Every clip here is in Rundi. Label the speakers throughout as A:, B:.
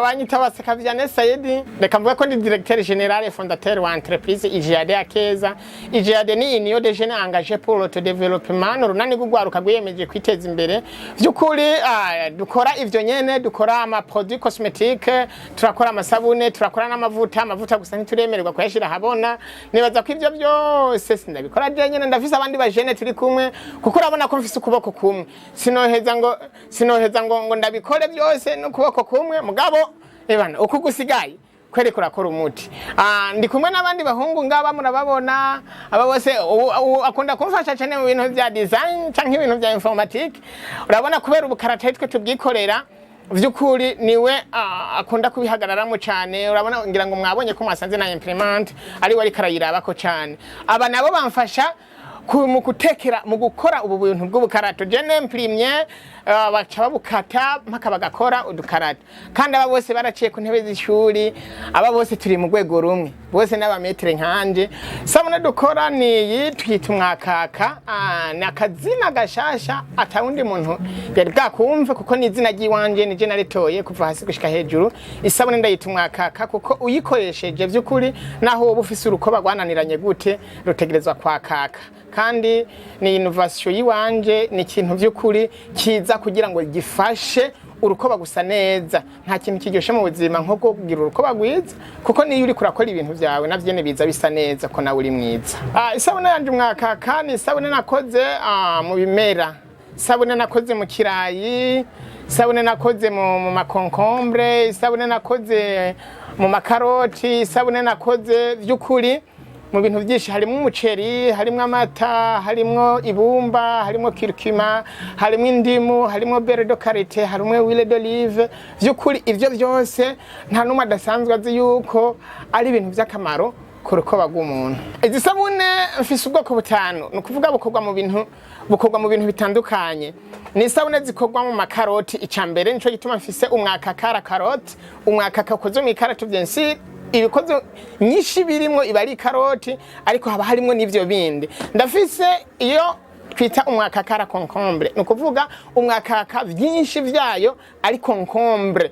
A: Banyita Baseka Vianney Saidi. Reka mvuge ko ndi directeur général et fondateur wa entreprise IGAD Akeza. IGAD ni Union des jeunes engagés pour l'autodéveloppement, ni urunani rw'urwaruka rwiyemeje kwiteza imbere. Vy'ukuri dukora ivyo nyene, dukora ama produits cosmétiques, turakora amasabune, turakora n'amavuta. Amavuta gusa ntituremererwa kuyashira ahabona. Nibaza ko ivyo byose sindabikora je nyene, ndafise abandi bajene turi kumwe, kuko urabona ko mfise ukuboko kumwe, sinoheza ngo ndabikore byose n'ukuboko kumwe. Mugabo ebana uko gusigaye kwereka urakora umuti. Ndi kumwe n'abandi bahungu ngaba murababona, aba bose akunda kumfasha cyane mu bintu vya design canke ibintu vya informatique. Urabona kubera ubukarata twe tubwikorera, vy'ukuri niwe akunda kubihagararamo cyane. Urabona ngira ngo mwabonye ko mwasanze na imprimante ari we ariko arayirabako cyane. Aba nabo bamfasha mu gutekera, mu gukora ubu bintu bw'ubukarato. Je nemprimye, baca babukata mpaka bagakora udukarato. Kandi aba bose baraciye ku ntebe z'ishuri, aba bose turi mu rwego rumwe, bose n'aba maîtres nkanje. Sabune dukora ni iyi twita Umwakaka. Ni akazina gashasha atawundi muntu yari bwakumve, kuko ni izina ry'iwanje, nije naritoye kuva hasi gushika hejuru. Isabune ndayita Umwakaka kuko uyikoresheje vy'ukuri, naho woba ufise urukoba rwananiranye gute, rutegerezwa kwakaka. Kandi ni innovation yiwanje, ni ikintu vy'ukuri kiza kugira ngo gifashe urukoba gusa neza. Nta kintu kiryoshe mu buzima nko kugira urukoba rwiza, kuko niyo uriko urakora ibintu vyawe navyene biza bisa neza, ko nawe uri mwiza. Isabune yanje Umwakaka ni isabune nakoze mu bimera, isabune nakoze mu kirayi, isabune nakoze mu ma concombre, isabune nakoze mu makaroti, isabune nakoze vy'ukuri mu bintu byinshi, harimo umuceri, harimo amata, harimo ibumba, harimo curcuma, harimo indimu, harimo beurre de karité, harimo huile d'olive. By'ukuri ibyo byose nta n'umwe adasanzwe azi yuko ari ibintu by'akamaro ku rukoba rw'umuntu. Izi sabune mfise ubwoko butanu, ni ukuvuga bukorwa mu bintu bitandukanye. Ni isabune zikorwa mu makaroti icya mbere, nico gituma mfise Umwakaka la carotte, umwakaka ukoze mu ikaroti. Bien sûr ibikoze nyinshi birimwo iba ari ikaroti, ariko haba harimwo n'ivyo bindi. Ndafise iyo twita Umwakaka la concombre, ni ukuvuga umwakaka vyinshi vyayo ari concombre.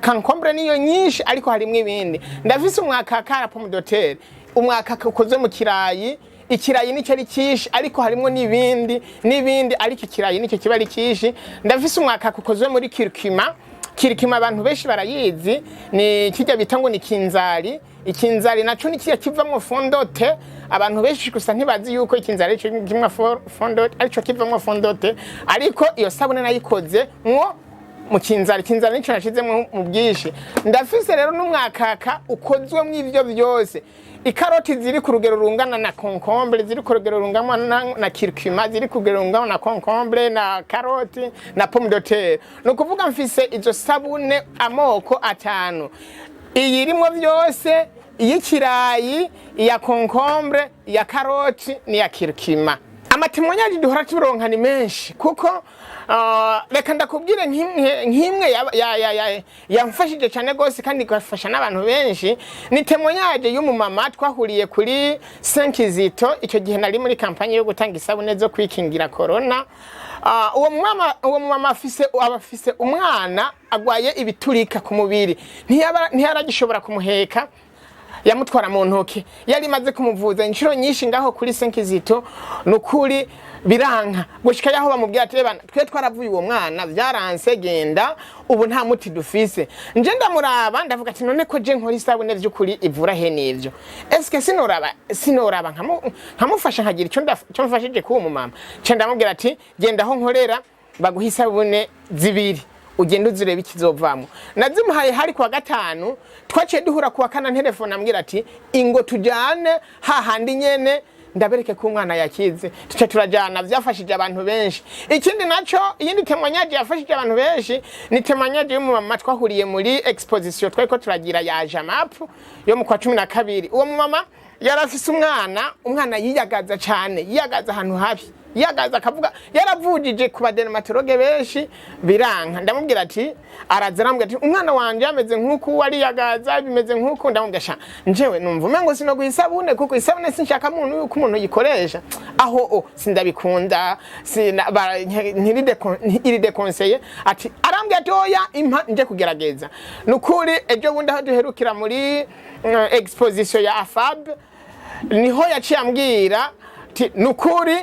A: Concombre niyo nyinshi, ariko harimwo ibindi. Ndafise Umwakaka la pomme de terre, umwakaka ukozwe mu kirayi. Ikirayi nicyo ari cyinshi, ariko harimwo n'ibindi n'ibindi, ariko ikirayi nicyo kiba ari cyinshi. Ndafise umwakaka ukozwe muri curcuma. Curcuma abantu benshi barayizi, ni kijya bita ngo ni kinzari. Ikinzari naco ni kijya kivamwo fond de teint. Abantu benshi gusa ntibazi yuko ikinzari arico kimwe fond de teint, arico kivamwo fond de teint. Ariko iyo sabune nayikoze mwo mu kinzari. Kinzari nico nashizemwo mu bwinshi. Ndafise rero n'umwakaka ukozwe mw'ivyo byose: ikaroti ziri ku rugero rungana na concombre, ziri ku rugero rungana na curcuma, ziri ku rugero rungana na concombre na karoti na pomme de terre. Ni ukuvuga mfise izo sabune amoko atanu: iyi irimwo byose, iy'ikirayi, iya concombre, iya karoti n'iya curcuma. Ama témoignages duhora turonka ni menshi, kuko reka ndakubwire nk'imwe yamfashije cyane rwose kandi igafasha n'abantu benshi. Ni témoignage y'umumama twahuriye kuri Saint Kizito. Icyo gihe nari muri campagne yo gutanga isabune zo kwikingira corona. Uwo mumama aba afise umwana agwaye ibiturika ku mubiri, ntiyaragishobora kumuheka, yamutwara mu ntoki. Yari imaze kumuvuza inshuro nyinshi ngaho kuri Senkizito, nukuri biranka, gushika yaho bamubwira ati: "Reba, twe twaravuye uwo mwana vyaranse, genda, ubu nta muti dufise." Nje ndamuraba, ndavuga ati: "None ko je nkora isabune vy'ukuri ivura he n'ivyo, eske sinoraba nkamufasha nkagira ico mfashije k'uwo mumama?" Nca ndamubwira ati: "Genda aho nkorera baguha isabune zibiri, ugenda uzirebe ikizovamo." Nazimuhaye hari kuwa gatanu, twaciye duhura kuwa kane, telefone ambwira ati: "Ingo tujyane hahandi nyene ndabereke ko umwana yakize." Tuca turajana. Vyafashije abantu benshi. Ikindi naco, iyindi témoignage yafashije abantu benshi ni témoignage y'umumama twahuriye muri exposition twariko turagira ya Jamap yo mu kwa 12. Uwo mumama Yarafise umwana, umwana yiyagaza cyane, yiyagaza ahantu habi, yiyagaza akavuga yaravujije ku ba dermatologues benshi biranka. Ndamubwira ati, araza arambwira ati: "Umwana wanje ameze nk'uku, ariyagaza, bimeze nk'uku." Ndamubwira: "Sha, njewe numva umengo sinoguha isabune, kuko isabune sinshaka muntu yuko umuntu yikoresha aho o sindabikunda, sina ntiri déconseillé." Ati, arambwira ati: "Oya, impa nje kugerageza." Nukuri ejo bundi aho duherukira muri exposition ya AFAB, niho yaciye ambwira ati: "Nukuri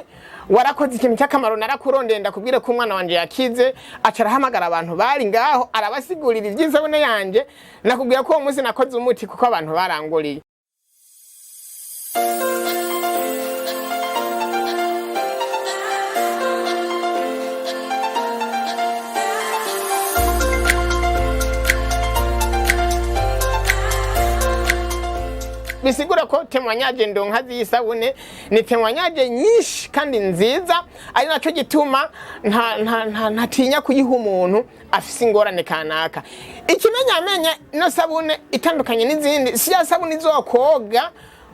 A: warakoze ikintu cy'akamaro, narakurondeye ndakubwire ko umwana wanje yakize." Aca arahamagara abantu bari ngaho, arabasigurira iby'isabune yanje. Nakubwira ko uwo munsi nakoze umuti, kuko abantu baranguriye. Bisigura ko témoignages ndonka z'isabune ni témoignages nyinshi kandi nziza, ari naco gituma nta ntatinya kuyiha umuntu afise ingorane kanaka. Ikimenyamenya, ino sabune itandukanye n'izindi, si ya sabune izokoga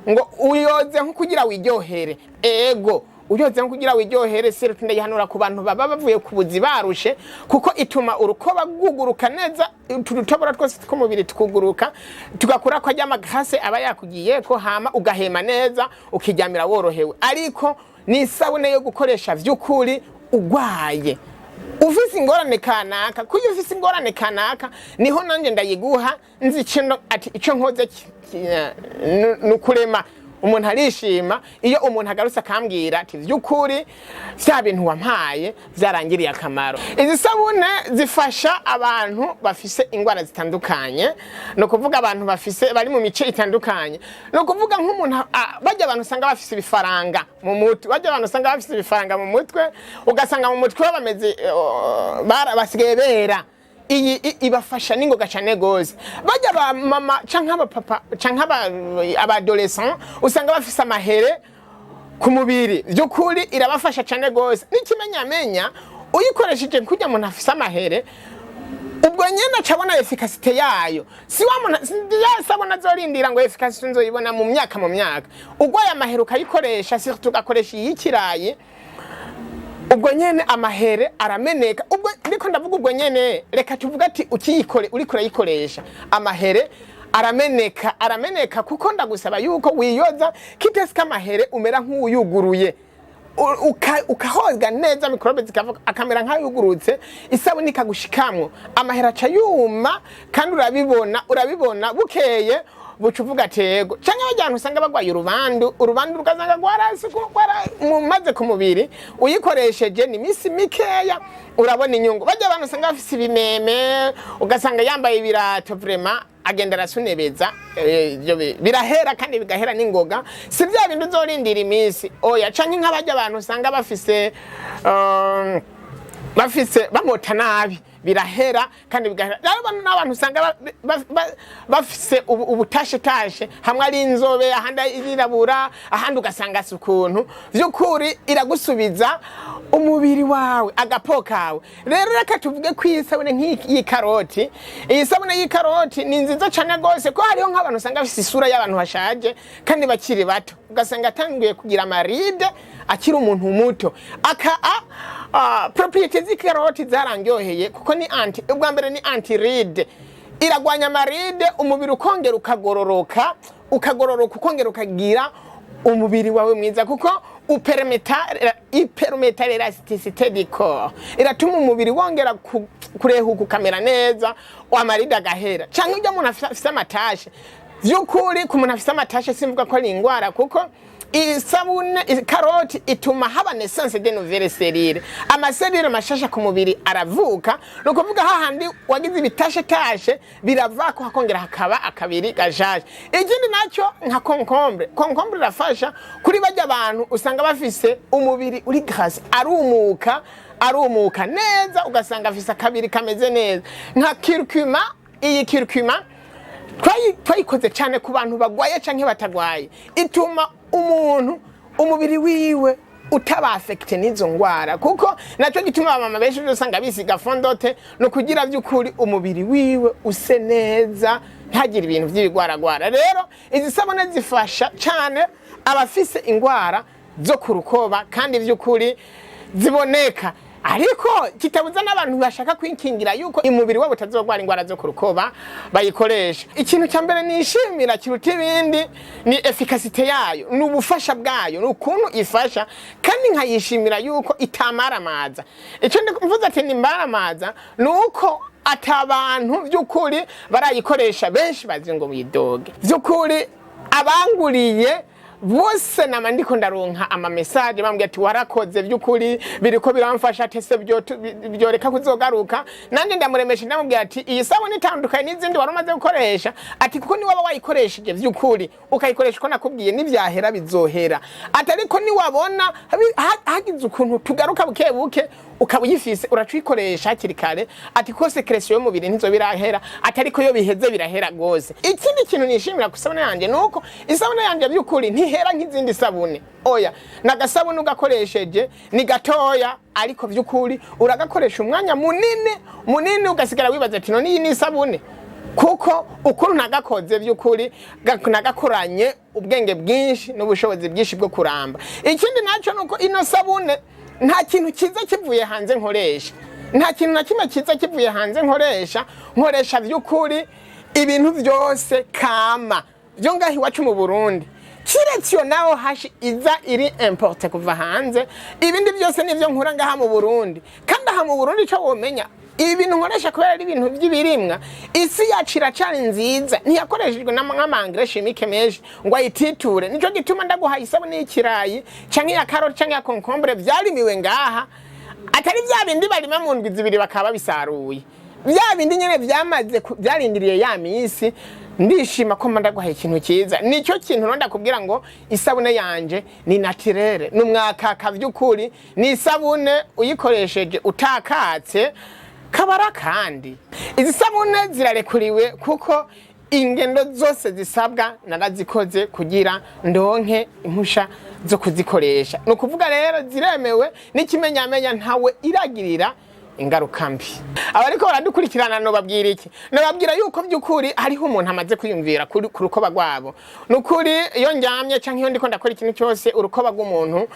A: ngo uyoze nko kugira wiryohere. Ego, uyoze nko kugira wiryohere, surtout ndayihanura ku bantu baba bavuye ku buzi barushe, kuko ituma urukoba rwuguruka neza, utu dutobora twose tw'umubiri tukuguruka, tugakura ko ajya graisse aba yakugiyeko, hama ugahema neza, ukiryamira worohewe. Ariko ni isabune yo gukoresha vy'ukuri ugwaye, ufise ingorane kanaka. Kuyo ufise ingorane kanaka niho nanje ndayiguha, nzi ico ati ico nkoze ni ukurema. Umuntu arishima iyo umuntu agarutse akambwira ati: "Vy'ukuri vya bintu wampaye vyarangiriye akamaro." Izi sabune zifasha abantu bafise ingwara zitandukanye, ni ukuvuga abantu bafise bari mu mice itandukanye, ni ukuvuga nk'umuntu bajya abantu usanga bafise ibifaranga mu mutwe, bajya abantu usanga bafise ibifaranga mu mutwe, ugasanga mu mutwe bameze basigaye bera, iyi ibafasha n'ingoga cane gose. Bajya ba mama canke abapapa canke aba adolescent usanga bafise amahere ku mubiri, by'ukuri irabafasha cane gose. N'ikimenyamenya, uyikoresheje kurya muntu afise amahere, ubwo nyene acabona efficacité yayo. Si wa muntu yasabona azorindira ngo efficacité nzoyibona mu myaka. Ugwaye amahere ukayikoresha, surtout ugakoresha iy'ikirayi, ubwo nyene amahere arameneka. Ubwo ndiko ndavuga ubwo nyene, reka tuvuge ati ukiyikore, uriko urayikoresha, amahere arameneka, arameneka, kuko ndagusaba yuko wiyoza kitesi k'amahere umera nk'uwuyuguruye, ukahoga neza, microbes zikava, akamera nk'ayugurutse, isabuni ikagushikamwo, amahera aca yuma, kandi urabibona, urabibona bukeye buca uvuga ati yego. Canke barya bantu usanga bagwaye urubandu, urubandu ugasanga rwarase mumaze ku mubiri, uyikoresheje ni iminsi mikeya urabona inyungu. Barya abantu usanga bafise ibimeme, ugasanga yambaye ibirato, vraiment agenda arasunebeza, ivyo birahera kandi bigahera n'ingoga, si vya bindi uzorindira iminsi, oya. Canke nk'abarya abantu usanga bafise bafise bamota nabi, birahera kandi bigahera. Rero bano n'abantu usanga bafise ubutashetashe, hamwe ari inzobe, ahandi irirabura, ahandi ugasanga si ukuntu. Vy'ukuri iragusubiza umubiri wawe, agapo kawe. Rero reka tuvuge ko iyi sabune nk'iyi karoti, iyi sabune y'ikaroti ni nziza cane gose, ko hariho nk'abantu usanga bafise isura y'abantu bashaje kandi bakiri bato, ugasanga atanguye kugira ama rides akiri umuntu muto. Aka propriétés z'ikaroti zarandyoheye, kuko ni anti, ubwa mbere ni anti rides, iragwanya ama rides, umubiri ukongera ukagororoka, ukagororoka, ukongera ukagira umubiri wawe mwiza, kuko upermeta, ipermeta l'élasticité du corps, iratuma umubiri wongera kurehuka, ukamera neza, ama rides agahera. Canke ujya umuntu afise ama taches, vy'ukuri ku muntu afise ama taches, simvuga ko ari ingwara, kuko isabune karoti ituma haba naissance de nouvelles cellules, ama cellules mashasha ku mubiri aravuka. Ni ukuvuga hahandi wagize ibitashe tashe biravako, hakongera hakaba akabiri gashaje. Ikindi nacyo, nka concombre, concombre irafasha kuri bajya abantu usanga bafise umubiri uri gras, arumuka, arumuka neza, ugasanga afise akabiri kameze neza. Nka curcuma, iyi curcuma twayikoze cyane ku bantu bagwaye canke batagwaye, ituma umuntu umubiri wiwe utaba affecté n'izo ngwara, kuko nacyo gituma abamama benshi usanga bisiga fond de teint, no kugira by'ukuri umubiri wiwe use neza. ntagire ibintu by'ibigwaragwara. Rero izi sabune zifasha cyane abafise ingwara zo ku rukoba, kandi by'ukuri ziboneka, ariko kitabuza n'abantu bashaka kwikingira yuko umubiri wabo utazogwara ingwara zo ku rukoba bayikoresha. Ikintu cya mbere nishimira kiruta ibindi ni efficacité yayo, ni ubufasha bwayo, ni ukuntu ifasha, kandi nkayishimira yuko itamaramaza. Icyo mvuze ati ni maramaza ni uko atabantu by'ukuri barayikoresha benshi bazi ngo bidoge. By'ukuri abanguriye bose nama ndiko ndaronka ama message bambwira ati: "Warakoze, by'ukuri biriko biramfasha." Tese byoreka kuzogaruka. Nanje ndamuremesha, ndamubwira ati: "Iyi sabuni itandukanye n'izindi wari umaze gukoresha," ati kuko niwaba wayikoresheje by'ukuri, ukayikoresha uko nakubwiye, nivyahera bizohera, ati ariko niwabona hagize ukuntu tugaruka buke buke ukaba uyifise, uraca uyikoresha hakiri kare, ati ko sécrétion y'umubiri ntizo birahera, ati ariko iyo biheze birahera gose. Ikindi kintu nishimira ku isabune yanje nuko isabune yanje by'ukuri ntihera nk'izindi sabune. Oya, nagasabune ugakoresheje ni gatoya, ariko by'ukuri uragakoresha umwanya munini munini, ugasigara wibaza ati: "None iyi ni isabune?" Kuko ukuntu nagakoze by'ukuri nagakoranye ubwenge bwinshi n'ubushobozi bwinshi bwo kuramba. Ikindi nacyo nuko ino sabune nta kintu kiza kivuye hanze nkoresha, nta kintu na kimwe kiza kivuye hanze nkoresha. Nkoresha by'ukuri ibintu byose kama byo ngaho iwacu mu Burundi, kiretse iyo naho hashi iza iri importé kuva hanze. Ibindi byose nivyo nkura ngaha mu Burundi. Kandi aha mu Burundi, ico womenya, ibi bintu nkoresha kubera ari ibintu by'ibirimwa, isi yacu iracari nziza, ntiyakoreshejwe n'ama engrais chimique menshi ngo ayititure. Nico gituma ndaguhaye isabune y'ikirayi canke iya karoti canke iya concombre vyarimiwe ngaha, atari vya bindi barima mu ndwi 2 bakaba babisaruye, vya bindi nyene vyamaze vyarindiriye ya misi. Ndishima ko mba ndaguhaye ikintu cyiza. Nicyo kintu rero ndakubwira ngo isabune yanje ni naturelle, ni umwakaka vy'ukuri, ni isabune uyikoresheje utakatse kabara. Kandi izi sabune zirarekuriwe kuko ingendo zose zisabwa narazikoze kugira ndonke impusha zo kuzikoresha. Ni ukuvuga rero ziremewe, n'ikimenyamenya ntawe iragirira ingaruka mbi. Abariko baradukurikirana, nobabwira iki? Nobabwira yuko by'ukuri hariho umuntu amaze kwiyumvira ku rukoba rwabo. Ni ukuri iyo ndyamye canke iyo ndiko ndakora ikintu cyose, urukoba rw'umuntu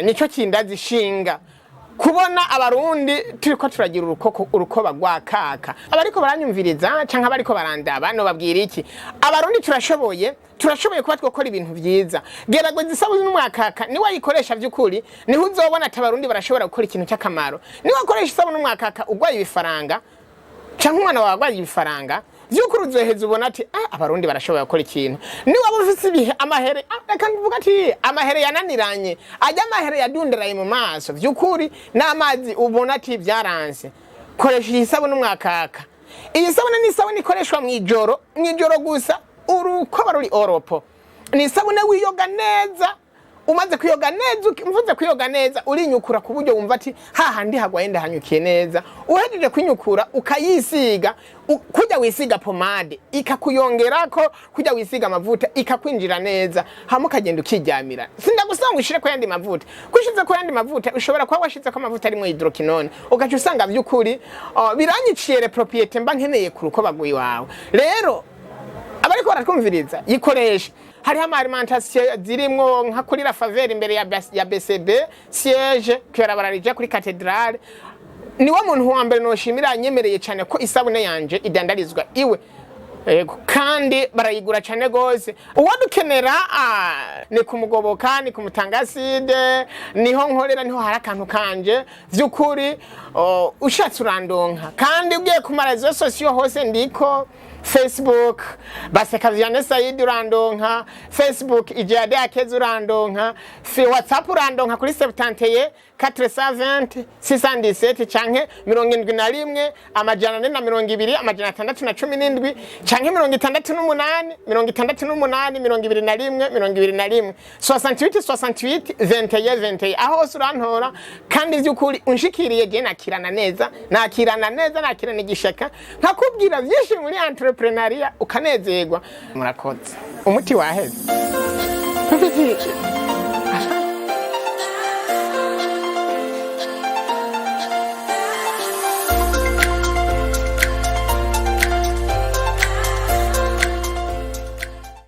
A: nico kindazishinga kubona Abarundi turiko turagira urukoba rwa kaka. Abariko baranyumviriza canke abariko barandaba, nobabwira iki? Abarundi turashoboye, turashoboye kuba twokora ibintu vyiza. Gerageza isabune n'umwakaka, niwe ayikoresha vy'ukuri niho uzobona ati Abarundi barashobora gukora ikintu cy'akamaro. Niwe akoresha isabune n'umwakaka urwaye ibifaranga canke umwana wawe arwaye ibifaranga, vy'ukuri uzoheza ubona ati: "Ah, Abarundi barashoboye gukora ikintu." Niwaba ufise ibihe amahere, reka mvuga ati amahere yananiranye, ajya amahere yadundaraye mu maso, vy'ukuri n'amazi ubona ati vyaranse, koresha iyi sabune umwakaka. Iyi sabune ni isabune ikoreshwa mw'ijoro, mw'ijoro gusa, urukoba ruri au repos. Ni isabune wiyoga neza. Umaze kuyoga neza, mvuze kuyoga neza, urinyukura ku buryo wumva ati hahandi hagwaye ndahanyukiye neza. Uhejeje kwinyukura ukayisiga, kujya wisiga pomade ikakuyongerako, kujya wisiga amavuta ikakwinjira neza, hama ukagenda ukiryamira. Sindagusaba ngo ushire ko yandi mavuta. Kushize ko yandi mavuta, ushobora kuba washize ko amavuta arimwo hydroquinone, ugaca usanga vy'ukuri biranyiciye les propriétés mba nkeneye ku rukoba rw'iwawe. Rero abariko baratwumviriza, yikoresha. Hariho ama alimentation zirimwo nka kuri La Faveur, imbere ya BCB siège, kwibarabara rija kuri cathédrale. Niwo muntu wa mbere noshimira yanyemereye cyane ko isabune yanje idandarizwa iwe. Ego, kandi barayigura cyane gose. Uwadukenera ni kumugoboka, ni kumutangaside, niho nkorera, niho hari akantu kanje. Vy'ukuri ushatse urandonka. Kandi ugiye ku ma réseaux sociaux hose ndiko: Facebook Baseka Vianney Saidi urandonka, Facebook Ijade Akeza urandonka, WhatsApp urandonka kuri 71 420 617 canke 71 420 617 canke 68 68 21 21, 68 68 21 21. Aho hose urantora. Kandi vy'ukuri unshikiriye je nakirana neza, nakirana neza, nakirana igishaka, nkakubwira vyinshi muri entrepreneuriat ukanezerwa. Murakoze. Umuti waheze.